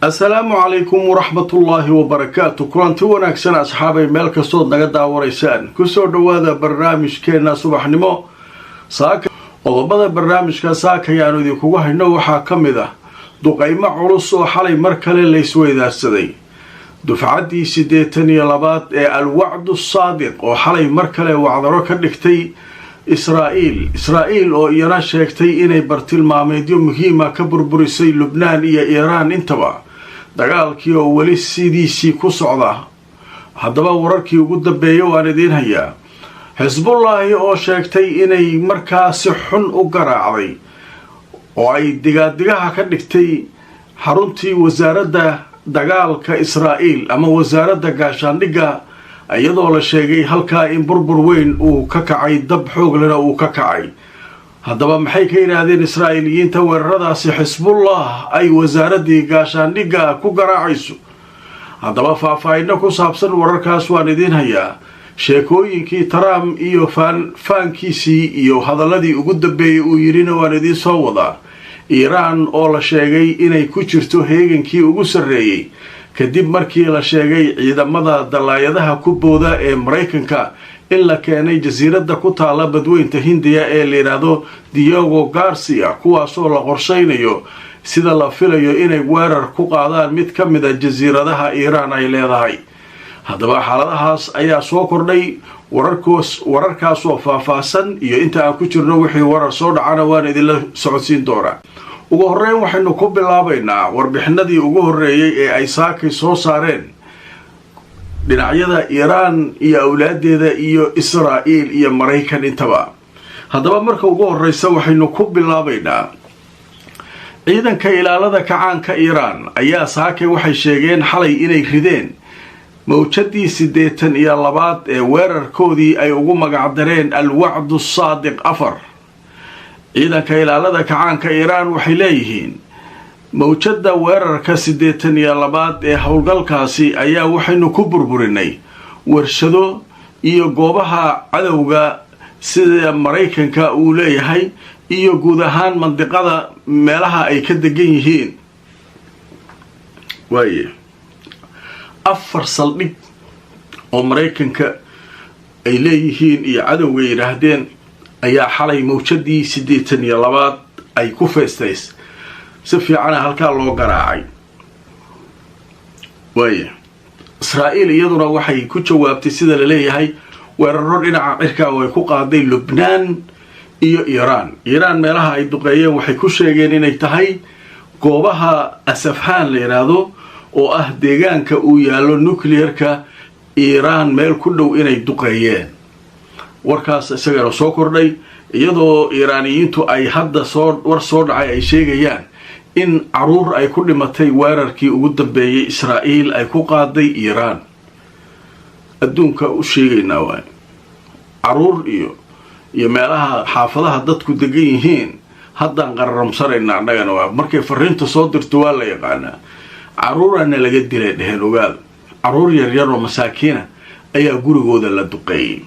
Asalaamu calaykum waraxmatullaahi wabarakaatu. Kulanti wanaagsan asxaabay, meel kastood naga daawanaysaan, kusoo dhowaada barnaamijkeena subaxnimo. Saaka qodobada barnaamijka saaka ayaanu idinkugu hayno waxaa ka mid ah duqaymo culus oo xalay mar kale laysweydaarsaday, dufcaddii 82aad ee Alwacdu Saadiq oo xalay mar kale wacdaro ka dhigtay Israa'iil, Israa'iil oo iyana sheegtay inay bartilmaameedyo muhiima ka burburisay Lubnaan iyo Iiraan intaba, dagaalkii oo weli sidiisii ku socda. Haddaba wararkii ugu dambeeyay waan idiin hayaa. Xisbullaahi oo sheegtay inay markaa si xun u garaacday oo ay digaadigaha ka dhigtay xaruntii wasaaradda dagaalka Israa'iil ama wasaaradda gaashaandhigga, iyadoo la sheegay halkaa in burbur weyn uu ka kacay, dab xooglena uu ka kacay. Haddaba maxay ka yidhaahdeen Israa'iiliyiinta weeraradaasi Xisbullah ay wasaaraddii gaashaandhigga ku garaacayso? Haddaba faahfaahinno ku saabsan wararkaas waan idiin hayaa. Sheekooyinkii Trump iyo faankiisii iyo hadaladii ugu dambeeyey uu yidhina waan idiin soo wadaa. Iiraan oo la sheegay inay ku jirto heegankii ugu sarreeyey kadib markii la sheegay ciidamada dallaayadaha ku booda ee Maraykanka in la keenay jasiiradda ku taala badweynta Hindiya ee la yidhaahdo Diogo Garcia, kuwaasoo la qorshaynayo sida la filayo inay weerar ku qaadaan mid ka mid a jasiiradaha Iiraan ay leedahay. Haddaba xaaladahaas ayaa soo kordhay, wararkaasoo faahfaahsan iyo inta aan ku jirno wixii warar soo dhacana waan idinla socodsiin doonaa. Ugu horreyn waxaynu ku bilaabaynaa warbixinadii ugu horreeyey ee ay saakay soo saareen dhinacyada Iiraan iyo awlaadeeda iyo Israa'iil iyo Maraykan intaba. Haddaba marka ugu horreysa waxaynu ku bilaabaynaa ciidanka ilaalada kacaanka Iiraan ayaa saakay waxay sheegeen xalay inay rideen mawjadii 82aad ee weerarkoodii ay ugu magacdareen Alwacdu Saadiq 4. Ciidanka ilaalada kacaanka Iiraan waxay leeyihiin mawjadda weerarka 82aad ee howlgalkaasi ayaa waxaynu ku burburinay warshado iyo goobaha cadowga sida Maraykanka uu leeyahay iyo guud ahaan mandiqada meelaha ay ka degan yihiin. Waaye 4 saldhig oo Maraykanka ay leeyihiin iyo cadowga yidhaahdeen ayaa xalay mawjadii 82aad ay ku feestays, si fiicana halkaa loo garaacay. Waaye Israa'iil iyaduna waxay ku jawaabtay sida la leeyahay weeraro dhinaca cirka oo ay ku qaaday Lubnaan iyo Iiraan. Iiraan meelaha ay duqeeyeen waxay ku sheegeen inay tahay goobaha Asafhaan la yidhaahdo oo ah deegaanka uu yaallo nuclearka Iiraan, meel ku dhow inay duqeeyeen. Warkaas isagana soo kordhay iyadoo Iiraaniyiintu ay hadda soo war soo dhacay ay sheegayaan in caruur ay ku dhimatay weerarkii ugu dambeeyey Israa'iil ay ku qaaday Iiraan. Adduunka u sheegaynaa waay caruur iyo meelaha xaafadaha dadku degan yihiin haddaan qararamsanaynaa annagana. Waa markay fariinta soo dirto waa la yaqaanaa. Caruurana laga dilay dheheen, ogaada, caruur yaryar oo masaakiina ayaa gurigooda la duqeeyey.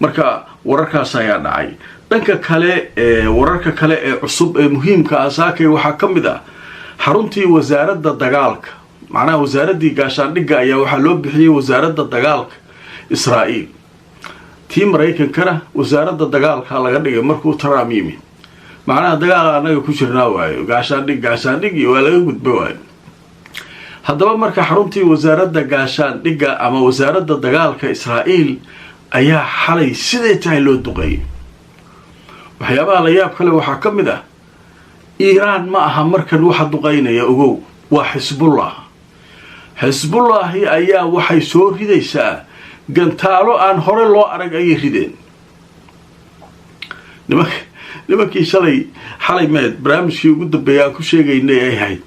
Marka wararkaas ayaa dhacay. Dhanka kale ee wararka kale ee cusub ee muhiimka ah saakay waxaa ka mid ah xaruntii wasaaradda dagaalka, macnaha wasaaraddii gaashaandhigga ayaa waxaa loo bixiyey wasaaradda dagaalka Israa'iil, tii Maraykankana wasaaradda dagaalka laga dhigay markuu Trump yimid. Macnaha dagaal annaga ku jirnaa waayo, gaashaandhig gaashaandhig iyo waa laga gudba waayo. Haddaba marka xaruntii wasaaradda gaashaandhigga ama wasaaradda dagaalka Israa'iil ayaa xalay siday tahay loo duqeeyay. Waxyaabaha la yaab kale waxaa ka mid ah Iiraan ma aha markan waxa duqaynaya, ogow, waa Xisbullah. Xisbullaahi ayaa waxay soo ridaysaa gantaalo aan hore loo arag ayay rideen. Nimankii shalay xalay meed barnaamijkii ugu dambeeyay aan ku sheegaynay ay ahayd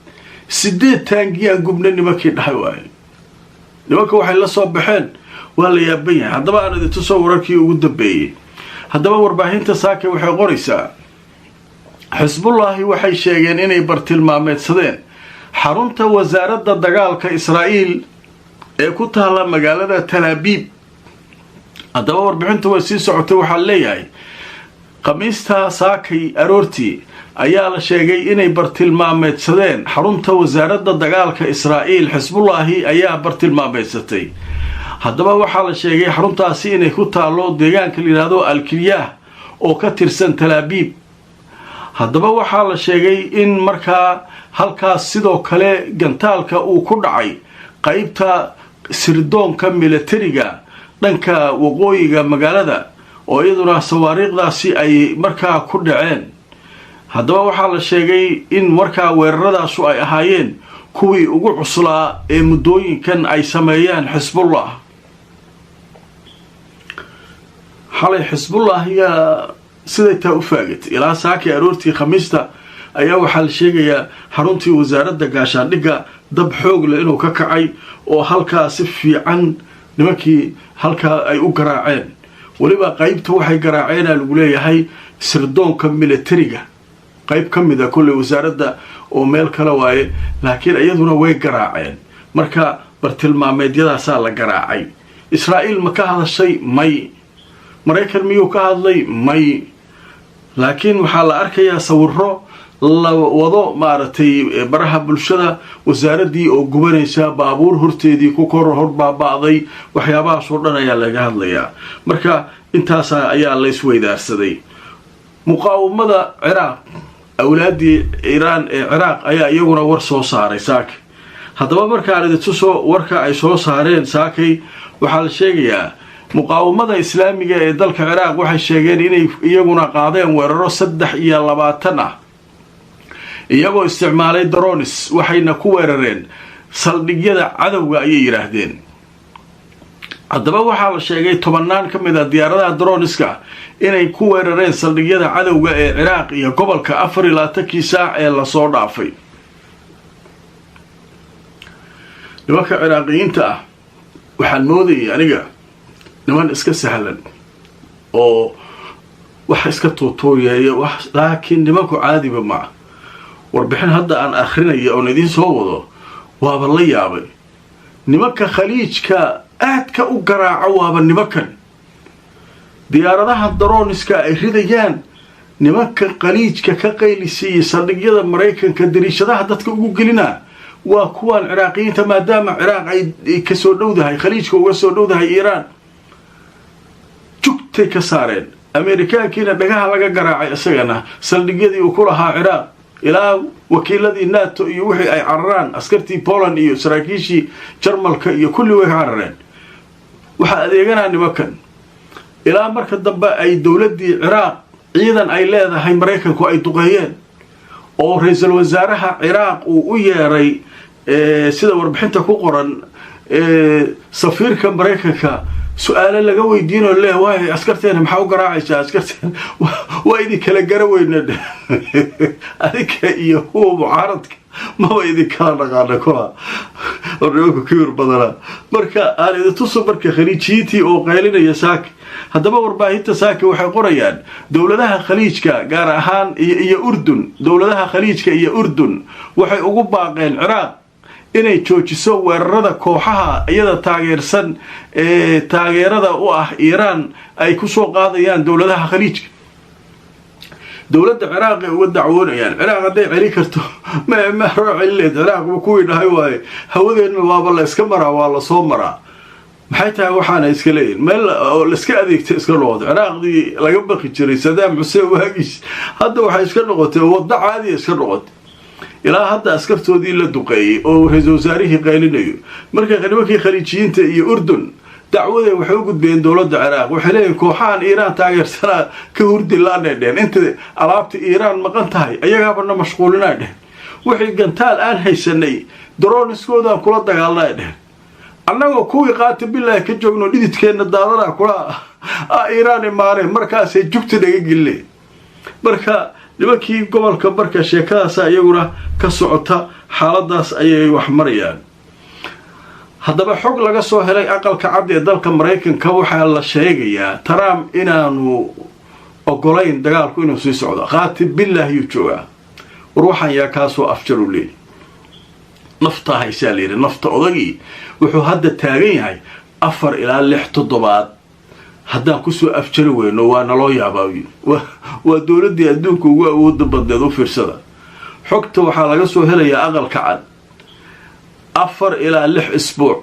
8 taangiyaan gubna nimankii dhahay waayo. Nimanka waxay la soo baxeen waa la yaaban yahay. Haddaba aan idin tuso wararkii ugu dambeeyey. Haddaba warbaahinta saake waxay qoraysaa Xisbullaahi waxay sheegeen inay bartilmaameedsadeen xarunta wasaaradda dagaalka Israa'iil ee ku taalla magaalada Talaabiib. Haddaba warbixintu way sii socotay, waxaa leeyahay Khamiista saakay aroortii ayaa la sheegay inay bartilmaameedsadeen xarunta wasaaradda dagaalka Israa'iil. Xisbullaahi ayaa bartilmaameedsatay. Haddaba waxaa la sheegay xaruntaasi inay ku taalo deegaanka la yidhaahdo Alkilyaah oo ka tirsan Talaabiib. Haddaba waxaa la sheegay in markaa halkaas sidoo kale gantaalka uu ku dhacay qaybta sirdoonka milatariga dhanka waqooyiga magaalada, oo iyaduna sawaariikhdaasi ay markaa ku dhaceen. Haddaba waxaa la sheegay in markaa weeraradaasu ay ahaayeen kuwii ugu cuslaa ee muddooyinkan ay sameeyaan Xisbullah. Xalay Xisbullah yaa siday taa u faagatay ilaa saakii aroortii Khamiista ayaa waxaa la sheegayaa xaruntii wasaaradda gaashaandhigga dab xoog leh inuu ka kacay, oo halkaa si fiican nimankii halkaa ay u garaaceen. Weliba qaybta waxay garaaceena lagu leeyahay sirdoonka milatariga, qayb ka mid a kolley wasaaradda oo meel kale waaye, laakiin iyaduna way garaaceen. Marka bartilmaameedyadaasaa la garaacay. Israa'iil ma ka hadashay? May. Maraykan miyuu ka hadlay? May. Laakiin waxaa la arkayaa sawiro la wado maaragtay baraha bulshada, wasaaraddii oo gubanaysa, baabuur horteedii ku kor hor baaba'day, waxyaabahaasoo dhan ayaa laga hadlayaa. Marka intaasa ayaa la isweydaarsaday. Muqaawamada Ciraaq, awlaaddii Iiraan ee Ciraaq, ayaa iyaguna war soo saaray saakay. Haddaba markaan idintuso warka ay soo saareen saakay, waxaa la sheegayaa muqaawamada islaamiga ee dalka Ciraaq waxay sheegeen inay iyaguna qaadeen weeraro 23 ah, iyagoo isticmaalay drones, waxayna ku weerareen saldhigyada cadowga ayay yidhaahdeen. Haddaba waxaa la sheegay tobannaan ka mid a diyaaradaha droniska inay ku weerareen saldhigyada cadowga ee Ciraaq iyo gobolka 24-kii saac ee lasoo dhaafay. Nimanka Ciraaqiyiinta ah waxaan moodayay aniga niman iska sahlan oo wax iska tuutuuyeeya, laakiin nimanku caadiba maa. Warbixin hadda aan akrinaya oon idiin soo wado waaba la yaabay. Nimanka Khaliijka aadka u garaaca waaba nimankan diyaaradaha darooniska ay ridayaan. Nimanka Khaliijka ka qaylisiiyey saldhigyada Maraykanka dariishadaha dadka ugu gelinaa waa kuwaan Ciraaqiyiinta, maadaama Ciraaq ay kasoo dhowdahay Khaliijka, uga soo dhowdahay Iiraan. Jugtay ka saareen. Ameerikaankiina dhagaha laga garaacay isagana saldhigyadii uu ku lahaa Ciraaq, ilaa wakiiladii NATO iyo wixii ay cararaan, askartii Poland iyo saraakiishii Jarmalka iyo kulli way ka carareen. Waxaa adeeganaa nimankan ilaa marka dambe ay dowladdii Ciraaq ciidan ay leedahay Maraykanku ay duqeeyeen, oo ra-iisul wasaaraha Ciraaq uu u yeeray, sida warbixinta ku qoran, safiirka Maraykanka, su-aalo laga weydiinoo leh: "Waay askarteena maxaa u garaacaysaa? Askarteena waa idin kala gara weyna, adinka iyo kuwa mucaaradka maba idin kala dhaqaana kula." War nimanku kibir badanaa. Marka aan idin tuso marka Khaliijiyiintii oo qaylinaya saaka. Haddaba warbaahinta saaka waxay qorayaan dowladaha Khaliijka gaar ahaan iyo Urdun, dowladaha Khaliijka iyo Urdun waxay ugu baaqeen Ciraaq inay joojiso weerarada kooxaha iyada taageersan ee taageerada u ah Iiraan ay kusoo qaadayaan dowladaha Khaliijka. Dowladda Ciraaq ay uga dacwoonayaan. Ciraaq hadday celi karto ma roo celileed. Ciraaq kuwii dhahay waaye hawadeenna waaba la iska maraa, waa lasoo maraa, maxay tahay waxaana iska leeyihin meel oo laiska adeegta iska noqoto. Ciraaqdii laga baqi jiray Sadaam Xuseen waagiis hadda waxay iska noqotay waddo caadiya iska noqotay, ilaa hadda askartoodii la duqeeyey oo ra-iisul wasaarihii qaylinayo. Marka nimankii Khaliijiyiinta iyo Urdun dacwadee waxay u gudbeen dowladda Ciraaq. Waxay leeyihin kooxahan Iiraan taageersanaa ka hurdi laanay dheheen, inta alaabta Iiraan maqan tahay ayagaaba na mashquulinay dheheen, wixii gantaal aan haysanay droniskoodaan kula dagaalnay dheheen, annagoo kuwii qaata bilaahi ka joogno dhididkeenna daadana kula a Iiraan imaaneen, markaasay jugta naga geline. Marka nimankii gobolka marka sheekadaasa iyaguna ka socota, xaaladaas ayay wax marayaan. Haddaba xog laga soo helay Aqalka Cad ee dalka Maraykanka waxaa la sheegayaa Trump inaanu ogolayn dagaalku inuu sii socdo. Qaati billaah yuu joogaa. War waxaan yaa kaasoo afjaru leeyay naftaa haysaa layidhi. Nafta odagii wuxuu hadda taagan yahay 4 ilaa 6 toddobaad haddaan kusoo afjari weyno waa naloo yaabaa. Waa dowladdii adduunka ugu awooda badneed. U fiirsada, xogta waxaa laga soo helayaa Aqalka Cad. 4 ilaa 6 isbuuc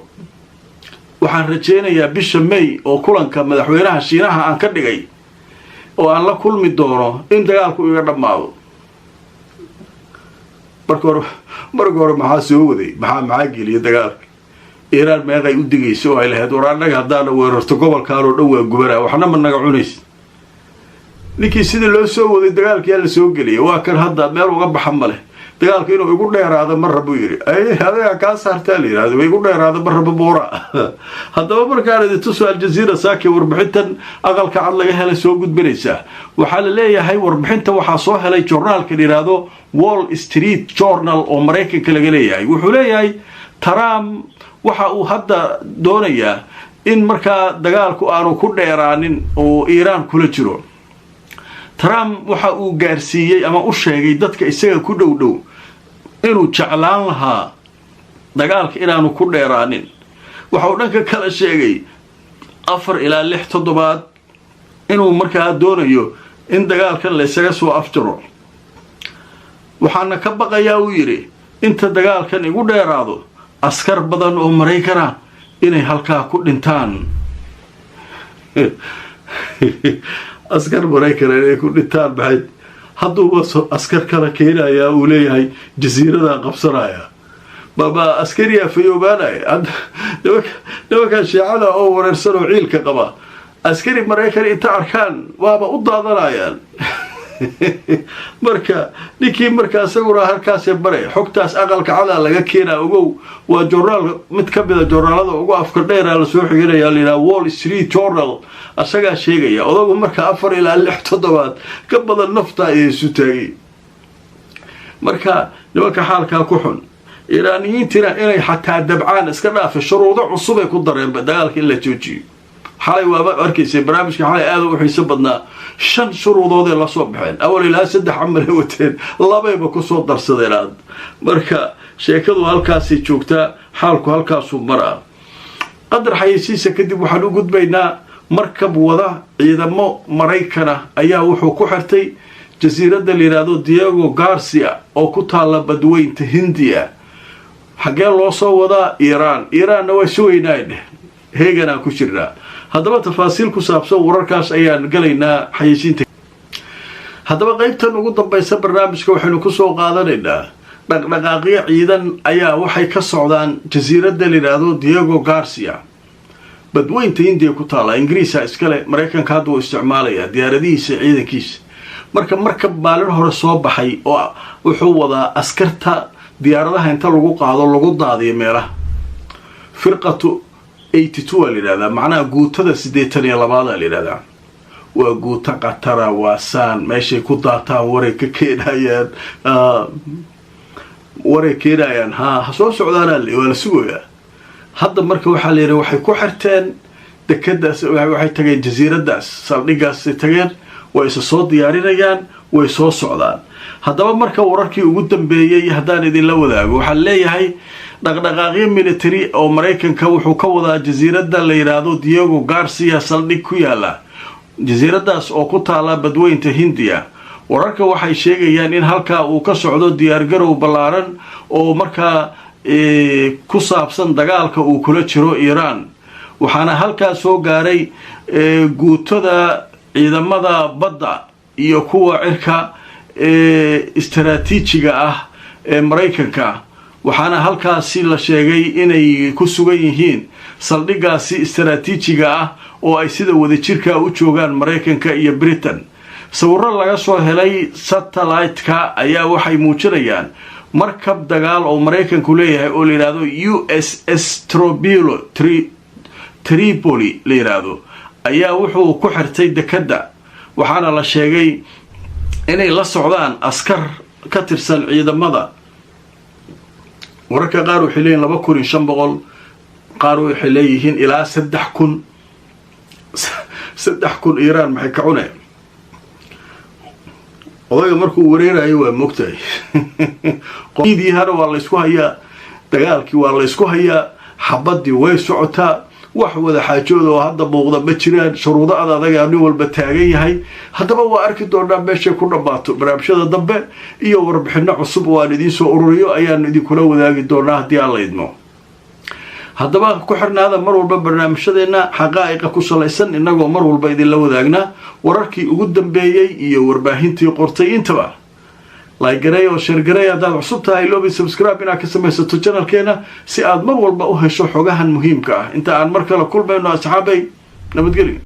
waxaan rajaynayaa bisha May oo kulanka madaxweynaha Shiinaha aan ka dhigay oo aan la kulmi doono in dagaalku iga dhammaado. Marka hore maxaa soo waday? Maxaa geliya dagaalka Iiraan? Meeqay u digaysa oo ay lahayd, "War, annaga haddaana weerarto, gobolkaanoo dhan waa gubanaa, waxna ma naga cunaysa." Ninkii sidii loo soo waday dagaalkiyaa la soo geliyay. Waa kan hadda meel uga baxa ma leh. "Dagaalka inuu igu dheeraado ma rabo," yidhi. "Adigaa kaa saartaa," la yidhahdo. "Igu dheeraado ma rabo buura." Haddaba markaan idin tuso Aljaziira saaki warbixintan Aqalka Cad laga helay soo gudbinaysaa. Waxaa la leeyahay warbixinta waxaa soo helay journaalka la yidhaahdo Wall Street Journal oo Maraykanka laga leeyahay. Wuxuu leeyahay Trump waxa uu hadda doonayaa in markaa dagaalku aanu ku dheeraanin oo Iiraan kula jiro. Trump waxa uu gaarsiiyey ama u sheegay dadka isaga ku dhow dhow inuu jeclaan lahaa dagaalka inaanu ku dheeraanin. Waxa uu dhanka kala sheegay 4 ilaa 6 toddobaad inuu markaa doonayo in dagaalkan la isaga soo afjaro. "Waxaana ka baqayaa," uu yidhi, "inta dagaalkan igu dheeraado askar badan oo Maraykana inay halkaa ku dhintaan." Askar Maraykana inay ku dhintaan maxay? Hadduuba askar kala keenayaa, uu leeyahay jasiiradaa qabsanaya. Baba askariyaa fayoobaanaya? Nimankaa Shiicada oo wareersan oo ciilka qaba, askari Maraykan inta arkaan waaba u daadanayaan. Marka ninkii marka isaguna halkaasee baray xogtaas Aqalka Cadaa laga keenaa. Ogow, waa joornaal mid ka mida joornaalada ugu afka dheeraa lasoo xiganaya, layidhaha Wall Street Journal, asagaa sheegaya. Odagu marka 4 ilaa 6 toddobaad ka badan nafta ayay isu taagay. Marka nimanka xaalkaa ku xun Iiraaniyiintiina inay xataa dabcaan iska dhaafa, shuruudo cusubay ku dareenba dagaalka in la joojiyo. Xalay waaba arkaysay barnaamijka, xalay aada u xiiso badnaa. Shan shuruudoodee lasoo baxeen, awal ilaa saddex camalay wateen, labayba kusoo darsadeen aad. Marka sheekadu halkaasay joogtaa, xaalku halkaasuu maraa. Qadar xayeysiisa kadib waxaan u gudbaynaa markab wada ciidamo Maraykana ayaa wuxuu ku xirtay jasiiradda la yidhaahdo Diego Garcia oo ku taalla Badweynta Hindiya. Xaggee loo soo wadaa? Iiraan. Iiraanna waa sugaynaa dheh, heeganaan ku jirnaa. Haddaba tafaasiil ku saabsan wararkaas ayaan galaynaa xayeysiinta. Haddaba qaybtan ugu dambaysa barnaamijka waxaynu kusoo qaadanaynaa dhaqdhaqaaqyo ciidan ayaa waxay ka socdaan jasiiradda la yidhaahdo Diego Garcia, Badweynta Hindiya ku taalla. Ingiriisa iskale, Maraykanka hadda uu isticmaalaya diyaaradihiisa, ciidankiisa. Marka markab maalin hore soo baxay oo wuxuu wadaa askarta diyaaradaha inta lagu qaado lagu daadiyo meelaha. Firqatu 82 aa la yidhahdaa, macnaha guutada 82aad aa la yidhahdaa. Waa guuto qatara, waa saan meeshay ku daataan waray ka keenayaan, waray keenayaan. Ha soo socdaanaa, waa la sugayaa hadda. Marka waxaa la yidhi waxay ku xirteen dekadaas, waxay tageen jasiiradaas, saldhigaasay tageen, way isa soo diyaarinayaan, way soo socdaan. Haddaba marka wararkii ugu dambeeyey haddaan idinla wadaago, waxaan leeyahay dhaqdhaqaaqyo military oo Maraykanka wuxuu ka wadaa jasiiradda la yidhaahdo Diego Garcia, saldhig ku yaala jasiiradaas oo ku taala Badweynta Hindiya. Wararka waxay sheegayaan in halkaa uu ka socdo diyaargarow ballaaran oo markaa ku saabsan dagaalka uu kula jiro Iiraan. Waxaana halkaa soo gaaray guutada ciidamada badda iyo kuwa cirka ee istaraatiijiga ah ee Maraykanka. Waxaana halkaasi la sheegay inay ku sugan yihiin saldhiggaasi istaraatiijiga ah oo ay sida wadajirka u joogaan Maraykanka iyo Britain. Sawirro laga soo helay satellite-ka ayaa waxay muujinayaan markab dagaal oo Maraykanku leeyahay oo la yidhaahdo USS Trobilo Tripoli la yidhaahdo ayaa wuxuu ku xirtay dekadda. Waxaana la sheegay inay la socdaan askar ka tirsan ciidamada. Wararka qaar waxay leeyihin 2500, qaar waxay leeyihiin ilaa 3000. 3000 Iiraan maxay ka cuneen? Odayga markuu wareerayo waa mogtahay. Hana waa laysku hayaa, dagaalkii waa laysku hayaa, xabadii way socotaa. Wax wada xaajooda oo hadda muuqda ma jiraan. Shuruudo ad adagaa nin walba taagan yahay. Haddaba waa arki doonaa meeshay ku dhammaato. Barnaamijyada dambe iyo warbixino cusub oo aan idiin soo ururiyo ayaanu idinkula wadaagi doonaa haddii aan la idmo. Haddaba ku xirnaada mar walba barnaamijyadeena xaqaa'iqa ku salaysan, innagoo mar walba idinla wadaagnaa wararkii ugu dambeeyey iyo warbaahintii qortay intaba. Like garey oo share garey. Haddaad cusub tahay, loobi subscribe inaad ka samaysato channelkeena si aad mar walba u hesho xogahan muhiimka ah. Inta aan mar kale kulmayno, asxaabay, nabadgelyo.